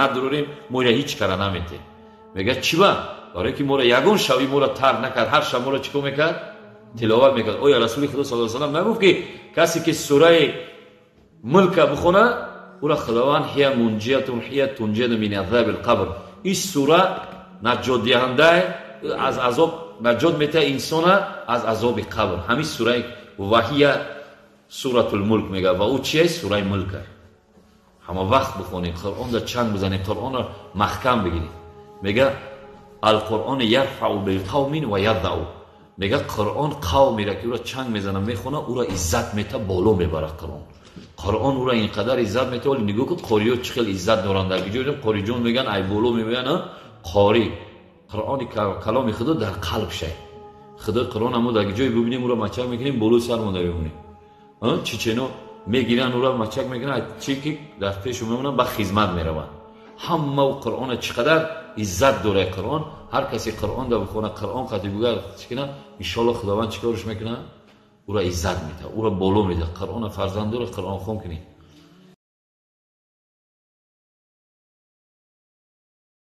надурорем, мо ира ҳеҷ кара наметем. Мега чиба? Барое ки моро ягон шаби моро тарк накард, ҳар шаб моро чӣ кор мекард? Тиловат мекард. Оя Расули Худо саллаллоҳу алайҳи васаллам нагуфт, ки касе ки сураи Мулка бихона, ӯра Худованд ҳия мунҷиятун ҳия тунҷияту мин азаби лқабр. Ин сура наҷотдиҳандае, аз азоб наҷот метиҳад инсона аз азоби қабр. Ҳамин сураи ваҳия суратул Мулк мега, ва ӯ чие? Сураи Мулка. Ҳама вақт бихонед, Қуръонда чанг бизанед, Қуръонро маҳкам бигиред. Мега алқуръон ярфау билқавмин ва ядау. Мега Қуръон қавмеро ки ӯро чанг мезана, мехона, ӯро иззат мета, боло мебарад Қуръон. Қуръон ӯро ин қадар иззат мета. Оли нигоҳ кун, қориё чӣ хел иззат доранд. Дар ҷо қориҷон меган, ай боло мегӯянд қори. Қуръони каломи Худо дар қалб шай. Худо Қуръон амо дар ҷое бибинем, ӯро мачак мекунем, болои сармон мемонем. Чечено мегиранд, ӯро мачак мекунанд, чи ки дар пешу мемонанд, ба хизмат мераванд. Ҳама Қуръона чӣ қадар иззат дорад Қуръон. Ҳар касе Қуръон да бихона, Қуръон қати бугар чӣ кунад, иншоалло Худованд чӣ корш мекунад? Ӯро иззат медиҳад, ӯро боло медиҳад. Қуръона фарзандоро Қуръонхон кунед.